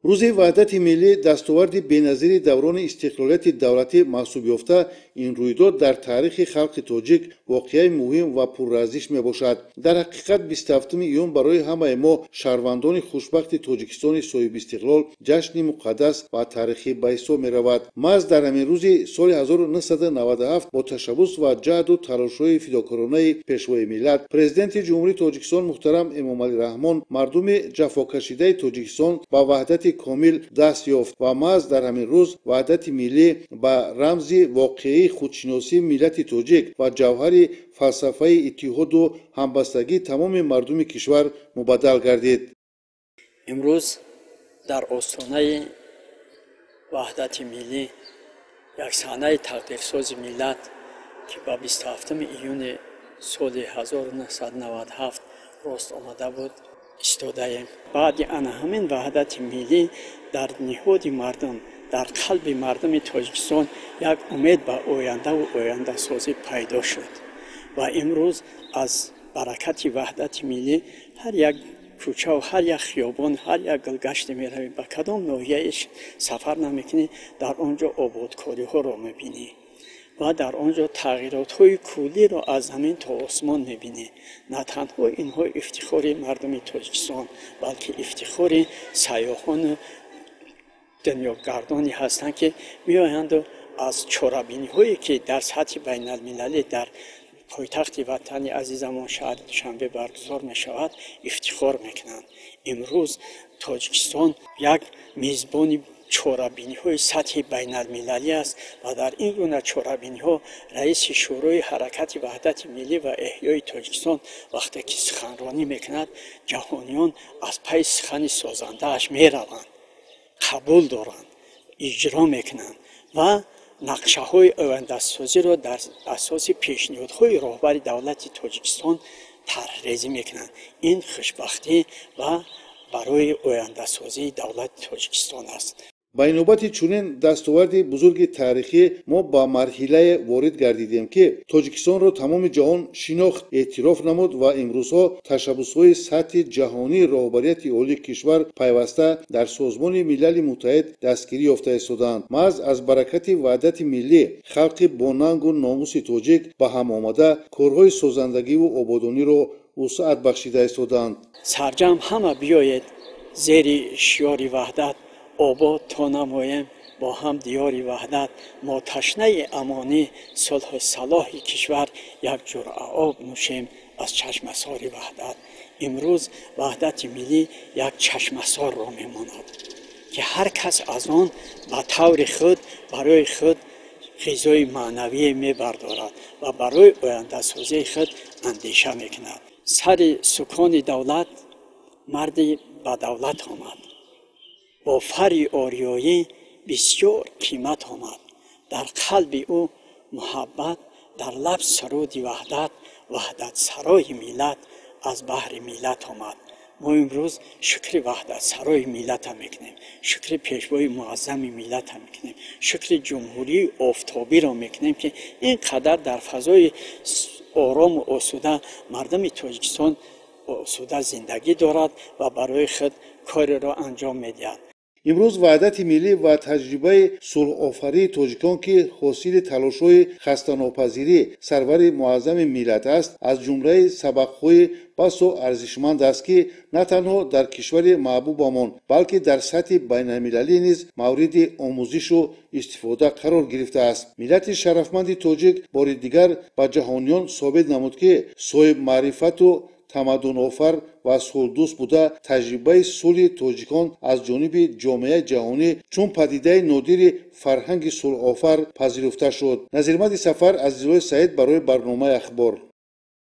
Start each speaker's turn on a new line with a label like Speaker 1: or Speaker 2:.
Speaker 1: Рӯзи Ваҳдати Миллӣ дастоварди беназири даврони истиқлолияти давлатӣ маҳсуб ёфта, ин рӯйдод дар таърихи халқи тоҷик воқеаи муҳим ва пурарзиш мебошад. Дар ҳақиқат, 27 июн барои ҳамаи мо, шаҳрвандони хушбахти Тоҷикистони соҳибистиқлол, ҷашни муқаддас ва таърихӣ ба ҳисоб меравад. Маҳз дар ҳамин рӯзи соли 1997 бо ташаббус ва ҷаҳду талошҳои фидокоронаи Пешвои миллат, Президенти Ҷумҳурии Тоҷикистон муҳтарам Эмомалӣ Раҳмон, мардуми ҷафокашидаи Тоҷикистон ба ваҳдати комил даст ёфт ва маҳз дар ҳамин рӯз ваҳдати миллӣ ба рамзи воқеии худшиносии миллати тоҷик ва ҷавҳари фалсафаи иттиҳоду ҳамбастагии тамоми мардуми кишвар мубаддал гардид.
Speaker 2: Имрӯз дар остонаи ваҳдати миллӣ, як саҳнаи тақдирсози миллат, ки ба 27 июни соли 1997 рост омада буд, истодаем. Баъди ана ҳамин ваҳдати миллӣ дар ниҳоди мардум, дар қалби мардуми Тоҷикистон як умед ба ояндаву ояндасозӣ пайдо шуд ва имрӯз аз баракати ваҳдати миллӣ ҳар як кӯчаву ҳар як хиёбон, ҳар як гулгаште меравӣ, ба кадом ноҳияеш сафар намекунӣ, дар он ҷо ободкориҳоро мебинӣ ва дар он ҷо тағйиротҳои куллиро аз замин то осмон мебинӣ. На танҳо инҳо ифтихори мардуми Тоҷикистон, балки ифтихори сайёҳону дунёгардоне ҳастанд, ки меоянду аз чорабиниҳое, ки дар сатҳи байналмилалӣ дар пойтахти ватани азизамон шаҳри Душанбе баргузор мешавад, ифтихор мекунанд. Имрӯз Тоҷикистон як мизбони чорабиниҳои сатҳи байналмилалӣ аст ва дар ин гуна чорабиниҳо раиси Шӯрои ҳаракати ваҳдати миллӣ ва эҳёи Тоҷикистон вақте ки суханронӣ мекунад, ҷаҳониён аз пайи сухани созандааш мераванд, қабул доранд, иҷро мекунанд ва нақшаҳои ояндасозиро дар асоси пешниҳодҳои роҳбари давлати Тоҷикистон тарҳрезӣ мекунанд. Ин хушбахтӣ ва барои ояндасозии давлати Тоҷикистон аст.
Speaker 1: Ба инобати чунин дастоварди бузурги таърихӣ мо ба марҳилае ворид гардидем, ки Тоҷикистонро тамоми ҷаҳон шинохт, эътироф намуд ва имрӯзҳо ташаббусҳои сатҳи ҷаҳонии роҳбарияти олии кишвар пайваста дар Созмони Милали Муттаҳид дастгирӣ ёфта истодаанд. Маҳз аз баракати ваҳдати миллӣ халқи бонангу номуси тоҷик ба ҳам омада, корҳои созандагиву ободониро вусъат бахшида истодаанд.
Speaker 2: Сарҷам ҳама биёед зери шиёри ваҳдат, обод то намоем бо ҳам диёри ваҳдат. Мо ташнаи амонӣ, сулҳу салоҳи кишвар, як ҷуръа об нӯшем аз чашмасори ваҳдат. Имрӯз ваҳдати миллӣ як чашмасорро мемонад, ки ҳар кас аз он ба таври худ барои худ ғизои маънавие мебардорад ва барои ояндасозии худ андеша мекунад. Сари сукони давлат марди ба давлат омад, бо фарри ориёӣ бисёр қимат омад. Дар қалби ӯ муҳаббат, дар лаб суруди ваҳдат, ваҳдатсарои миллат аз баҳри миллат омад. Мо имрӯз шукри ваҳдатсарои миллата мекунем, шукри Пешвои муаззами миллата мекунем, шукри ҷумҳурии офтобиро мекунем, ки ин қадар дар фазои орому осуда мардуми Тоҷикистон осуда зиндагӣ дорад ва барои худ кореро анҷом медиҳад.
Speaker 1: Имрӯз ваҳдати миллӣ ва таҷрибаи сулҳофарии тоҷикон, ки ҳосили талошҳои хастанопазирӣ сарвари муаззами миллат аст, аз ҷумлаи сабақҳои басо арзишманд аст, ки на танҳо дар кишвари маҳбубамон, балки дар сатҳи байналмилалӣ низ мавриди омӯзишу истифода қарор гирифтааст. Миллати шарафманди тоҷик бори дигар ба ҷаҳониён собит намуд, ки соҳибмаърифату тамаддунофар ва сулҳдӯст буда, таҷрибаи сулҳи тоҷикон аз ҷониби ҷомеаи ҷаҳонӣ чун падидаи нодири фарҳанги сулҳофар пазируфта шуд. Назирмади Сафар, Азизуллои Саид барои барномаи Ахбор.